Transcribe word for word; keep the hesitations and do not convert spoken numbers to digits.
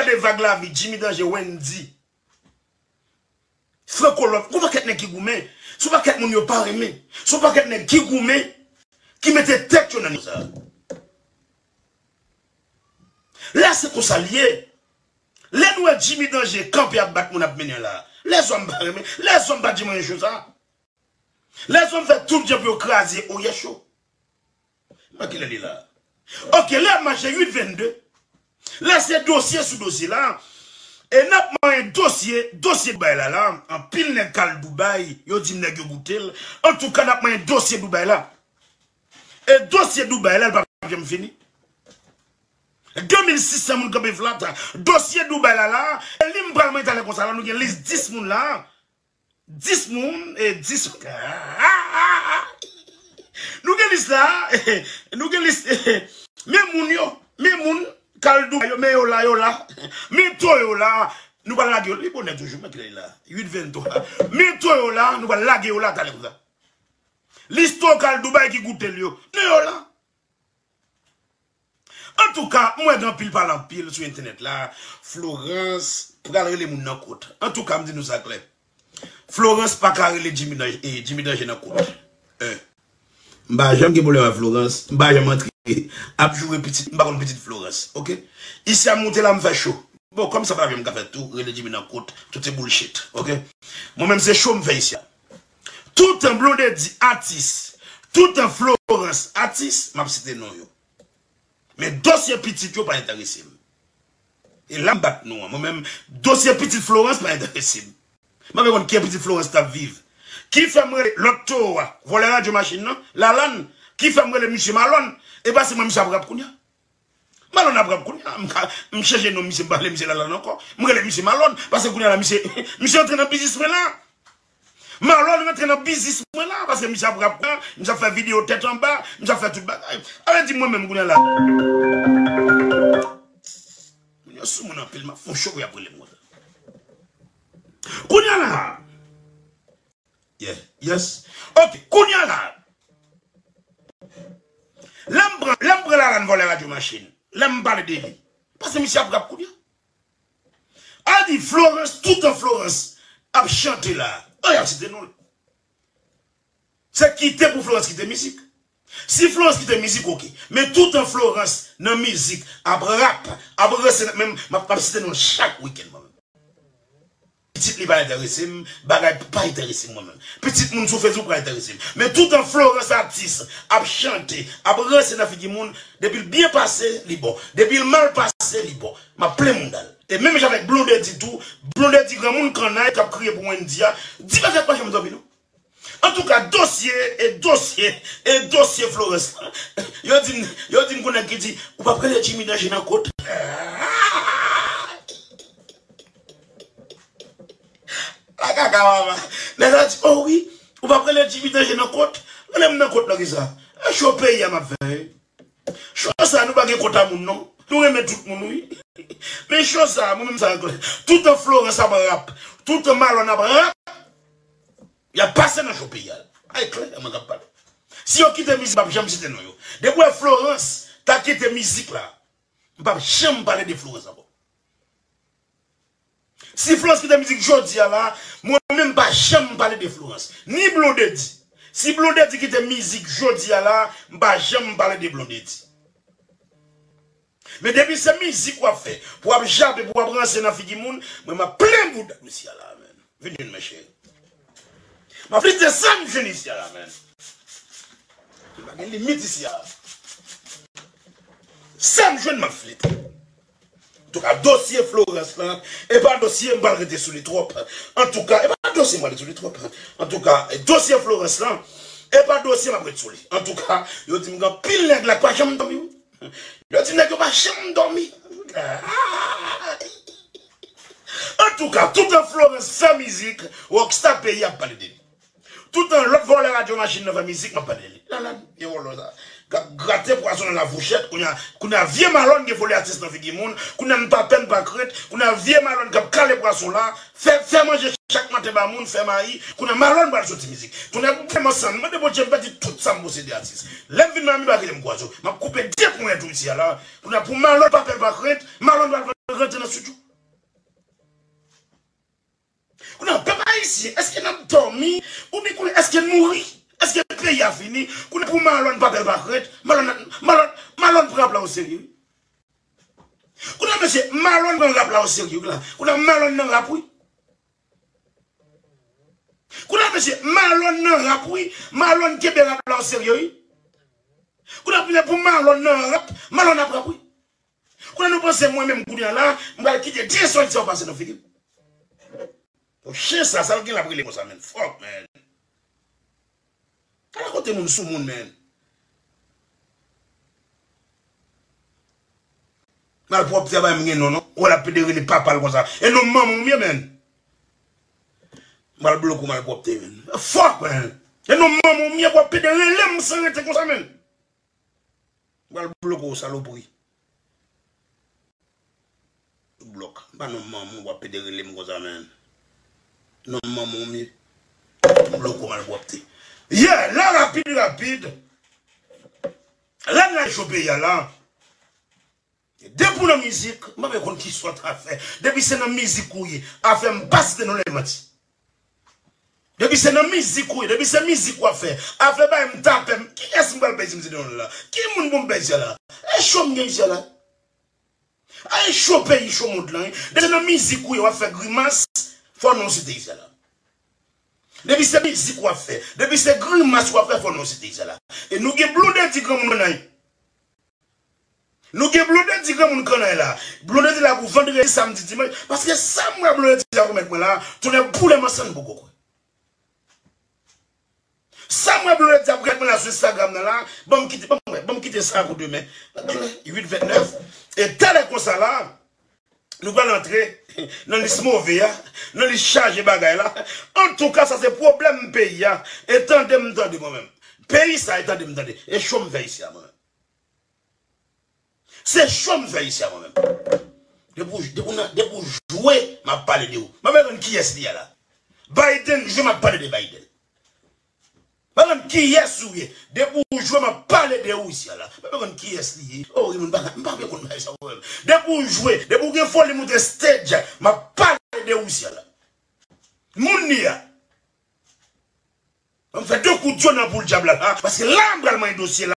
gade Vag Lavi, Jimmy Danje, Wendy, Franco Love, gon pakèt nèg ki goumen. Se yon pakèt moun yo pa renmen. Se yon pakèt nèg ki goumen, ki mete tèt yo nan nivo sa. La se konsa l ye. Lè nou wè Jimmy Danje kanpe ap bat moun ap mennen la. Lèzòm pa renmen. Lèzòm pa di mwen cho sa. Lèzòm fè tout jan pou yo kraze Oyè Cho. Mwen ki lè li la. Ok, lè mache uit vennde. Lè se dosye sou dosye la. E n ap manyen dosye, dosye Dubaï la la. Anpil nèg k al Dubaï, yo di m nèg yo goute l. Antouka, n ap manyen dosye Dubaï la. E dosye Dubaï la, l p ap janm fini. De mil sis san moun kanpe flat. Dosye Dubaï la la. E li m pral manyen talè konsa la, nou gen lis dis moun la. Dis moun, e dis. Nou gen lis la, nou gen lis. Men moun yo, men moun k al Dubaï yo, men yo la, yo la. Men to yo la, nou pral lage yo. Li bonè toujou, men ki lè la. Uit venntwa. Men to yo la, nou pral lage yo la talè konsa. Lis to k al Dubaï ki goute l yo, men yo la. Antouka, m wè gen anpil pale anpil sou entènèt la. Florence pral rele moun nan kot. Antouka, m di nou sa klè. Florence pa ka rele Jimmy nan, eh, Jimmy Danje nan kot. Eh. M pa janm gen pwoblèm ak Florence. M pa janm antre ap joure pitit. M pa konn pitit Florence. Ok? Isi a moute la, m fè cho. Bon, kòm sa pa janm ka fèt tou, rele Jimmy nan kot. Tout se bullshit. Ok? Mwen menm se cho m fè isi a. Toutan Blondedy atis, toutan Florence atis, m ap site non yo. Men dosye pitit yo pa enterese m. E la m bat nou an. Mwen menm, dosye pitit Florence pa enterese m. M pa vle konn ki pitit Florence t ap viv. Ki fè m rele lòt towo a, vòlè radyo machin nan, Lalann, ki fè m rele misye Malòn, e pa se mwen misye ap rap kounye a. Malòn ap rap kounye a, m ka, m chanje non misye, m pa rele misye Lalann ankò. M rele misye Malòn, paske kounye a la, misye, misye antre nan biznis mwen la. Malòn rantre nan biznis mwen la, paske misye ap rap, misye ap fè videyo tèt anba, misye ap fè tout bagay. Ale di mwen menm kounye a la. Moun yo sou moun anpil, m ap fè yon cho pou y ap rele m konsa. Kounye a la. Yeah, yes. Ok, kounye a la. Lè m pran, lè m pran Lalann vòlè radyo machin, lè m pale de li. Paske misye ap rap kounye a. A di Florence, toutan Florence ap chante la. An y ap site non l. Se kite pou Florence kite mizik. Si Florence kite mizik, ok. Men toutan Florence nan mizik, ap rap, ap ranse, men m ap, m ap site non l chak wikenn mwen menm. Pitit li pa enterese m, bagay pa enterese m mwen menm. Pitit moun sou Facebook pa enterese m. Men toutan Florence atis ap chante, ap ranse nan figi moun, depi l byen pase, li bon. Depi l mal pase, li bon. M ap plen mouda l. E menm jan avèk Blondedy tou, Blondedy granmoun kannay k ap kriye pou Wendy a, di bagay pa janm dòmi non. Antouka, dosye, e dosye, e dosye Florence lan. Yo di m, yo di m gon nèg ki di, ou p ap rele Jimmy Danje nan kot. La kaka mama. Nèg la di, oh wi, ou p ap rele Jimmy Danje nan kot. Rele m nan kot nan kisa? E cho peyi a m ap fè. Cho sa nou pa gen kont a moun non. Nou renmen tout moun wi. Men cho sa, mwen menm sa klè. Toutan Florence ap rap, toutan Malòn ap rap, y ap pase nan cho peyi a. Ay klè, mwen k ap pale. Si yo kite mizik, m p ap janm site non yo. Depi w wè Florence ta kite mizik la, m p ap janm pale de Florence ankò. Si Florence kite mizik jodi a la, mwen menm m pa janm pale de Florence. Ni Blondedy. Si Blondedy kite mizik jodi a la, m pa janm pale de Blondedy. Men depi se mizik w ap fè, pou w ap jape, pou w ap ranse nan figi moun, mwen m ap plen bouda w isi a la, men. Vin jwenn mwen, cheri. M ap flite sa m jwenn isi a la, men. Pa gen limit isi a. Sa m jwenn, m ap flite. Antouka, dosye Florence lan, e pa dosye m pral rete sou li twòp. Antouka, e pa dosye m pral rete sou li twòp. Antouka, dosye Florence lan, e pa dosye m ap rete sou li. Antouka, yo di m gen anpil nèg la k pa janm dòmi wi. Yo di nèg yo pa janm dòmi. Antouka, toutan Florence fè mizik, rockstar peyi ap pale de li. Toutan lòt vòlè radyo machin nan fè mizik, m ap pale de li. Lalann, vye vòlè sa. K ap grate pwason nan lafouchèt, kounye a, kounye a vye Malòn gen foli atis nan figi moun, kounye a n pa pè n pa krent, kounye a vye Malòn k ap kale pwason la, fè, fè manje chak maten ba moun, fè mayi, kounye a Malòn pral soti mizik. Kounye a m vrèman san, m mande Bondye m pèdi tout sa m posede atis. Lè m vin Miami pa kite m kwaze w. M ap koupe de ponyèt ou isi a la. Kounye a pou Malòn pa pè pa krent, Malòn pral rantre nan studio. Kounye a, pèp ayisyen, èske n ap dòmi? Oubyen kounye a, èske n mouri? Èske peyi a fini? Kounye a, pou Marlon pa pè l pa krent, Marlon, Marlon, Marlon pran rap la oserye, wi. Kounye a, mesye, Marlon pran rap la oserye, wi, la. Kounye a, Marlon nan rap, wi. Kounye a, mesye, Marlon nan rap, wi. Marlon kenbe rap la oserye, wi. Kounye a, pou Marlon nan rap, Marlon ap rap, wi. Kounye a, nou panse mwen menm kounye a la, m pral kite de sòl sa yo pase nan figi m. Bon, chen sa, sa l gen l ap rele konsa, menn. Fuck, man. Ala kote moun sou moun, menn. Malpwòpte a pa menm gen non, non. Ou wè l ap pede rele papa l konsa. E non manman w m ye, menn. M pral bloke w malpwòpte, menn. Fuck, menn. E non manman w m ye, w ap pede rele m san rete konsa, menn. M pral bloke w, salopri. Blòk. M pa non manman w, w ap pede rele m konsa, menn. Non manman w m ye. M bloke w malpwòpte. Yeah, la rapid, rapid. La n al cho peyi a la. Depi w nan mizik, m pa konn ki sòt afè. Depi se nan mizik ou ye, afè m pa site non lè manti. Depi se nan mizik ou ye, depi se mizik w ap fè, afè bay m tapè m, kiyès m pral bay si m site non l la? Ki moun pou m bay isi a la? E cho m gen isi a la. A e cho peyi, cho mond lan, wi. Depi se nan mizik ou ye, w ap fè grimas, fò non w site isi a la. Depi se mizik w ap fè, depi se grimas w ap fè, fò non w site isi a la. E nou gen Blondedy granmoun nan. Nou gen Blondedy granmoun kannay la. Blondedy la pou vandredi, samdi, dimanch. Paske sa m wè Blondedy ap remèt mwen la, tonnè boule m ansanm poko kwè. Sa m wè Blondedy ap remèt mwen la sou Instagram nan la, ban m kite, ban m wè, ban m kite sa pou demen. Uit vennèf. E talè konsa la, nou pral antre nan lis move a, nan lis chaje bagay la. Antouka, sa se pwoblèm peyi a. E tande m tande mwen menm. Peyi sa, e tande m tande. E cho m fè isi a mwen menm. Se cho m fè isi a mwen menm. Depi w, depi w nan, depi w jwe, m ap pale de ou. M ap konn kiyès li ye la. Biden jwe, m ap pale de Biden. M ap konn kiyès ou ye. Depi w jwe, m ap pale de ou isi a la. M ap konn kiyès li ye. Oh, wi, moun pa, m pa vle konn bagay sa mwen menm. Depi w jwe, depi w gen foli moute stage, m ap pale de ou isi a la. Moun li a. M fè de kout dyo nan poul dyab la, la, paske la m pral manyen dosye la.